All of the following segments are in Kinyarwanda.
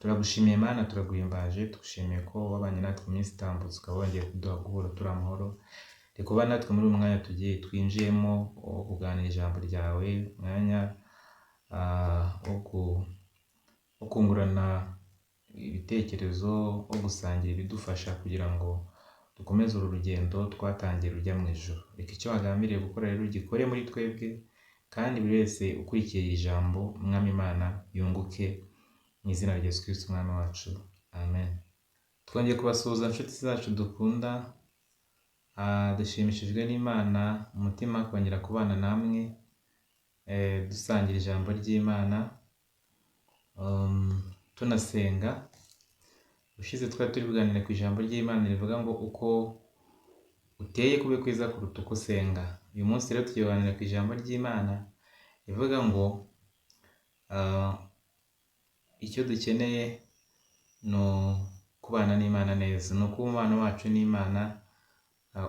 Turagushimiye Mana, turaguhimbaje, tugushimiye ko wabanye natwe mu minsi itambutse, ukaba wongeye kuduha guhura turi amahoro. Reka ubane natwe muri uyu mwanya tugiye twinjiyemo wo kuganira ijambo ryawe, umwanya wo kungurana ibitekerezo, wo gusangira ibidufasha kugira ngo dukomeze uru rugendo twatangiye rujya mu ijuru. Reka icyo wagambiriye gukora rero ugikore muri twebwe, kandi buri wese ukurikiye iri jambo, Umwami Imana yunguke mu izina rya Yesu Kristo Umwami wacu. Amen. Twongeye kubasuhuza inshuti zacu dukunda, dushimishijwe n'Imana umutima kongera kubana namwe, dusangira ijambo ry'Imana, tunasenga. Ushize twari turi kuganira ku ijambo ry'Imana rivuga ngo uko uteye kube kwiza kuruta uko usenga. Uyu munsi rero tugiye kuganira ku ijambo ry'Imana rivuga ngo icyo dukeneye ni ukubana n'Imana neza, ni ukuba umubano wacu n'Imana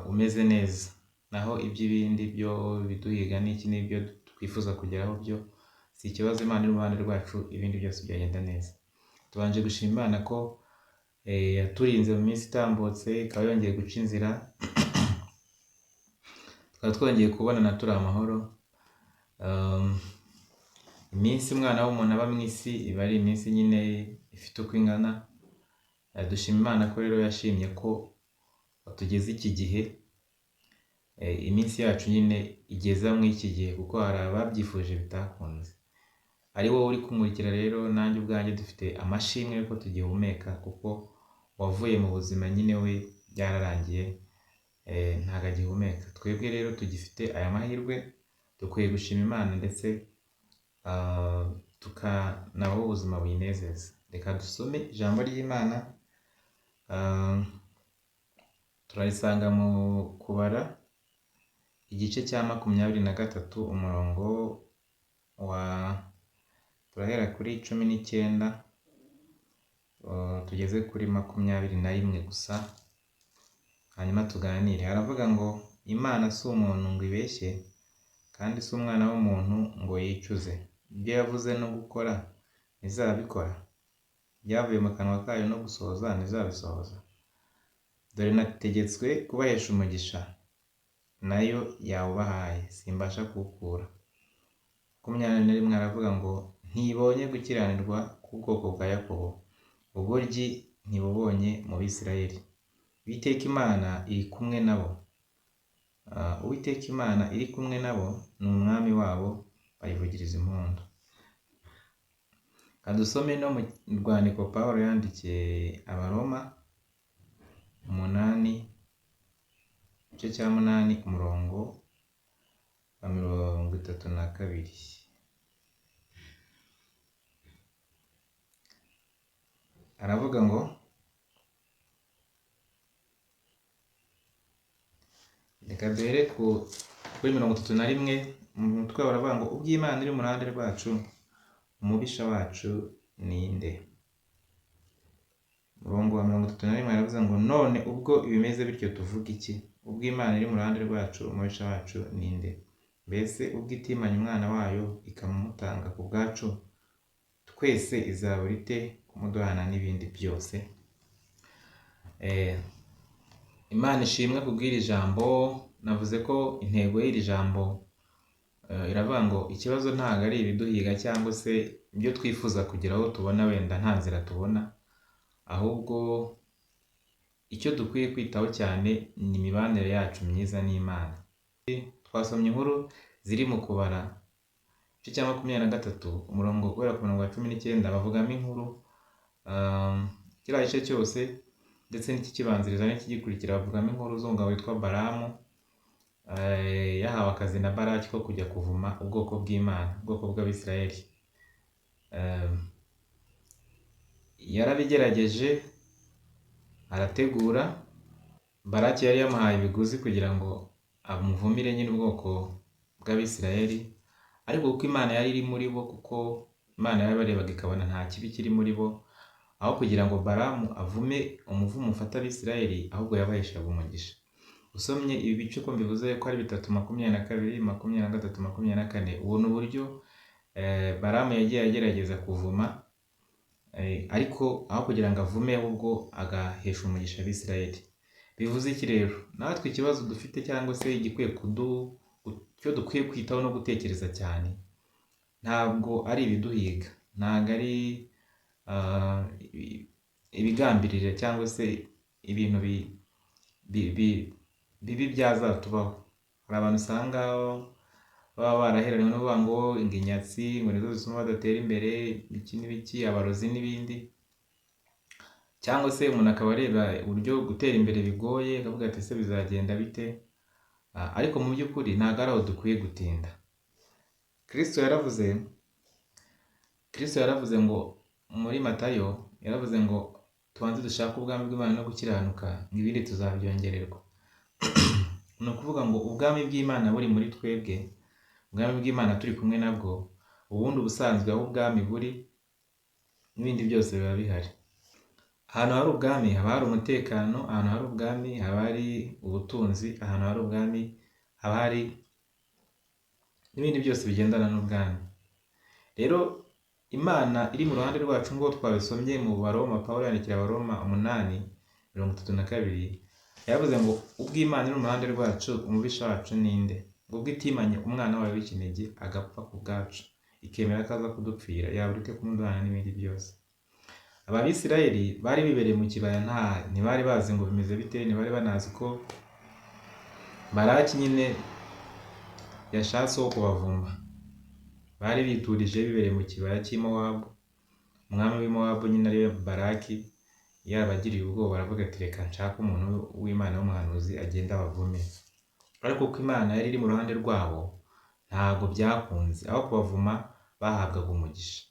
umeze neza, naho iby'ibindi byo biduhiga n'iki n'ibyo twifuza kugeraho byo si ikibazo. Imana iri iruhande rwacu, ibindi byose byagenda neza. Tubanje gushima Imana ko yaturinze mu minsi itambutse, ikaba yongeye guca inzira, tukaba twongeye kubonana turi amahoro. Iminsi umwana w'umuntu aba mu isi iba ari iminsi nyine ifite uko ingana. Dushima Imana ko rero yashimye ko tugeze iki gihe, iminsi yacu nyine igeza muri iki gihe, kuko hari ababyifuje bitakunze. Ari wowe uri kumurikira rero, nanjye ubwanjye dufite amashimwe yuko tugihumeka, kuko wavuye mu buzima nyine we byararangiye, ntabwo agihumeka. Twebwe rero tugifite aya mahirwe, dukwiye gushima Imana ndetse tukanabaho ubuzima buyinezeza. Reka dusome ijambo ry'Imana, turarisanga mu Kubara igice cya 23, umurongo wa turahera kuri 19 tugeze kuri 21 gusa, hanyuma tuganire. Haravuga ngo Imana si umuntu ngo ibeshye, kandi si umwana w'umuntu ngo yicuze. Ibyo yavuze no gukora ntizabikora, ibyavuye mu kanwa kayo no gusohoza ntizabisohoza. Dore nategetswe kubahesha umugisha, nayo yawubahaye, simbasha kuwukura. 21 aravuga ngo ntibonye gukiranirwa k'ubwoko bwa Yakobo, ubugoryi ntibubonye mu Bisirayeli. Uwiteka Imana iri kumwe nabo, Uwiteka Imana iri kumwe nabo, ni umwami wabo, bayivugiriza impundu. Kadusome no mu rwandiko Pawulo yandikiye Abaroma 8, igice cya 8, umurongo wa 32. Aravuga ngo reka duhere kuri 31, mu mutwe baravuga ngo ubwo Imana iri mu ruhande rwacu, umubisha wacu ninde? Umurongo wa 31 aravuze ngo none ubwo bimeze bityo tuvuga iki? Ubwo Imana iri mu ruhande rwacu, umubisha wacu ninde? Mbese ubwo itimanye umwana wayo ikamutanga ku bwacu twese, izabura ite kumuduhana n'ibindi byose? Imana ishimwe kubw'iri jambo. Navuze ko intego y'iri jambo iravuga ngo ikibazo ntabwo ari ibiduhiga cyangwa se ibyo twifuza kugeraho tubona wenda nta nzira tubona, ahubwo icyo dukwiye kwitaho cyane ni imibanire yacu myiza n'Imana. Twasomye inkuru ziri mu Kubara igice cya 23, umurongo guhera ku murongo wa 19, bavugamo inkuru kiriya gice cyose ndetse n'ikikibanziriza n'ikigikurikira, bavugamo inkuru z'umugabo witwa Balamu. Yahawe akazi na Baraki ko kujya kuvuma ubwoko bw'Imana, ubwoko bw'Abisirayeli. Yarabigerageje arategura. Baraki yari yamuhaye ibiguzi kugira ngo amuvumire nyine ubwoko bw'Abisirayeli, ariko kuko Imana yari iri muri bo, kuko Imana yarabarebaga ikabona nta kibi kiri muri bo, aho kugira ngo Balamu avume umuvumo ufata Abisirayeli, ahubwo yabaheshaga umugisha. Usomye ibi bice uko mbivuze ko ari 3, 22, 23, 24, ubona uburyo Balamu yagiye agerageza kuvuma Ariko aho kugira ngo avume ahubwo agahesha umugisha Abisirayeli. Bivuze iki rero? Natwe ikibazo dufite cyangwa se igikwiye icyo dukwiye kwitaho no gutekereza cyane, ntabwo ari ibiduhiga, ntabwo ari ibigambirira cyangwa se ibintu bibi byazatubaho. Hari abantu usanga baba baraheranywe no kuvuga ngo inyatsi ngo nizo zituma badatera imbere, iki n'ibiki, abarozi n'ibindi, cyangwa se umuntu akaba areba uburyo gutera imbere bigoye akavuga ati ese bizagenda bite? Ariko mu by'ukuri ntabwo ari aho dukwiye gutinda. Kristo yaravuze ngo muri Matayo yaravuze ngo tubanze dushake ubwami bw'Imana no gukiranuka, ngo ibindi tuzabyongererwa. Ni ukuvuga ngo ubwami bw'Imana buri muri twebwe, ubwami bw'Imana turi kumwe nabwo, ubundi ubusanzwe aho ubwami buri n'ibindi byose biba bihari. Ahantu hari ubwami haba hari umutekano, ahantu hari ubwami haba hari ubutunzi, ahantu hari ubwami haba hari n'ibindi byose bigendana n'ubwami. Rero Imana iri mu ruhande rwacu ngo twabisomye mu Baroma, Pawulo yandikira Abaroma 8:32, yavuze ngo ubwo Imana iri mu ruhande rwacu, umubisha wacu ninde? Ngo ubwo itimanye umwana wayo w'ikinege agapfa ku bwacu, ikemera ko aza kudupfira, yabura ite kumuduhana n'ibindi byose. Aba Bisirayeli bari bibereye mu kibaya, ntibari bazi ngo bimeze bite, ntibari banazi ko Baraki nyine yashatse wo kubavuma. Bari biturije bibereye mu kibaya cy'i Mowabu. Umwami w'i Mowabu nyine ariwe Baraki yabagiriye ubwoba, aravuga ati reka nshake umuntu w'Imana w'umuhanuzi agenda abavume. Ariko kuko Imana yari iri mu ruhande rwabo, ntabwo byakunze. Aho kubavuma bahabwaga umugisha.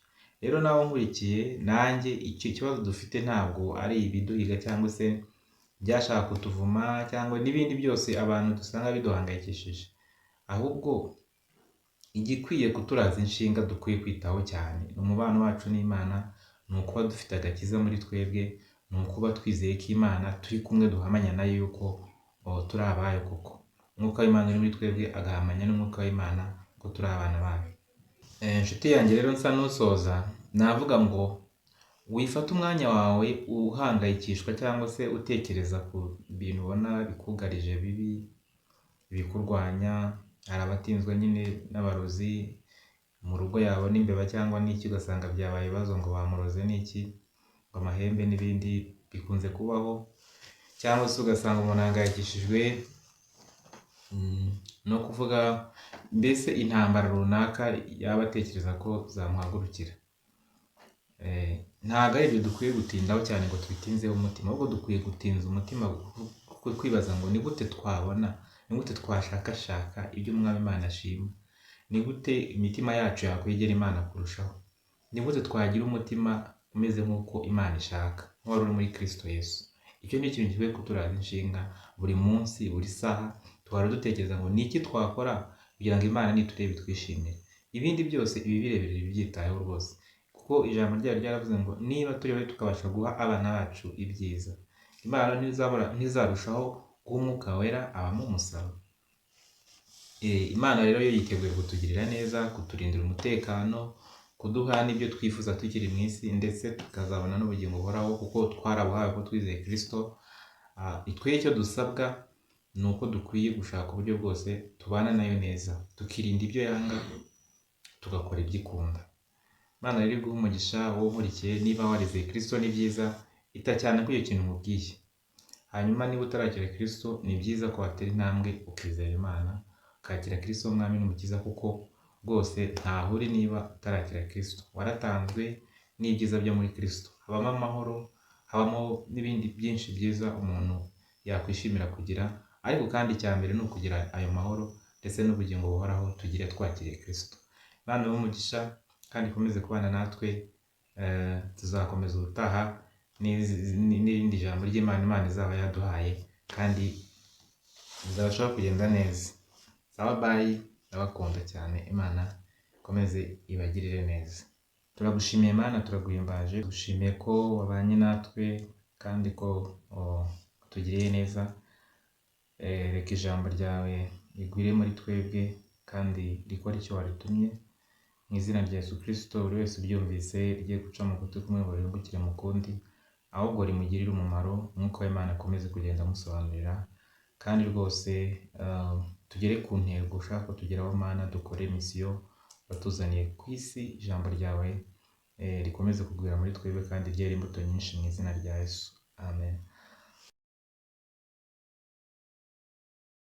Rero nawe nkurikiye nanjye, icyo kibazo dufite ntabwo ari ibiduhiga cyangwa se byashaka kutuvuma cyangwa n'ibindi byose abantu dusanga biduhangayikishije, ahubwo igikwiye kuturaza inshinga dukwiye kwitaho cyane ni umubano wacu n'Imana, ni ukuba dufite agakiza muri twebwe, ni ukuba twizeye ko Imana turi kumwe, duhamanya nayo yuko turi abayo koko. Umwuka w'Imana uri muri twebwe agahamanya n'umwuka w'Imana ko turi abana bayo. Inshuti yanjye rero nsa n'usoza, navuga ngo wifate umwanya wawe uhangayikishwa cyangwa se utekereza ku bintu ubona bikugarije bibi, bikurwanya. Hari abatinzwe nyine n'abarozi mu rugo yabona imbeba cyangwa n'iki ugasanga byabaye ibibazo ngo bamuroze n'iki, ngo amahembe n'ibindi bikunze kubaho, cyangwa se ugasanga umuntu ahangayikishijwe no kuvuga mbese intambara runaka yaba atekereza ko zamuhagurukira. Ntabwo ari ibyo dukwiye gutindaho cyane ngo tubitinzeho umutima, ahubwo dukwiye gutinza umutima kwibaza ngo ni gute twabona, ni gute twashakashaka ibyo Umwami Imana ashima, ni gute imitima yacu yakwegera Imana kurushaho, ni gute twagira umutima umeze nk'uko Imana ishaka, nk'uwari uri muri Kristo Yesu. Icyo ni ikintu gikwiye kuturaza inshinga buri munsi, buri saha, duhora dutekereza ngo ni iki twakora kugira ngo Imana niturebe twishimire. Ibindi byose ibi birebire bibyitayeho rwose, kuko ijambo ryayo ryaravuze ngo niba turi babi tukabasha guha abana bacu ibyiza, Imana ntizarushaho guha Umwuka Wera abamumusaba. Imana rero yo yiteguye kutugirira neza, kuturindira umutekano, kuduha n'ibyo twifuza tukiri mu isi, ndetse tukazabona n'ubugingo buhoraho kuko twarabuhawe ko twizeye Kristo. Twe icyo dusabwa ni uko dukwiye gushaka uburyo bwose tubana nayo neza, tukirinda ibyo yanga, tugakora ibyo ikunda. Imana rero iguhe umugisha wowe unkurikiye, niba warizeye Kristo ni byiza, ita cyane kuri icyo kintu nkubwiye. Hanyuma niba utarakira Kristo ni byiza ko watera intambwe ukizera Imana, ukakira Kristo Umwami n'Umukiza, kuko rwose ntaho uri niba utarakira Kristo. Waratanzwe n'ibyiza byo muri Kristo, habamo amahoro, habamo n'ibindi byinshi byiza umuntu yakwishimira kugira, ariko kandi icya mbere ni ukugira ayo mahoro ndetse n'ubugingo buhoraho tugire twakiriye Kristo. Imana ibahe umugisha kandi ikomeze kubana natwe, tuzakomeza ubutaha n'irindi jambo ry'Imana Imana izaba yaduhaye, kandi bizarushaho kugenda neza. Sawa bayi, ndabakunda cyane, Imana ikomeze ibagirire neza. Turagushimiye Mana, turaguhimbaje, tugushimiye ko wabanye natwe kandi ko utugiriye neza. Reka ijambo ryawe rigwire muri twebwe kandi rikore icyo waritumye. Mu izina rya Yesu Kristo, buri wese uryumvise rigiye guca mu gutwi kumwe ngo rihingukire mu kundi, ahubwo rimugirire umumaro. Umwuka w'Imana akomeze kugenda amusobanurira, kandi rwose tugere ku ntego ushaka ko tugeraho. Mana, dukore misiyo watuzaniye ku isi. Ijambo ryawe rikomeze kugwira muri twebwe kandi ryera imbuto nyinshi, mu izina rya Yesu, amen.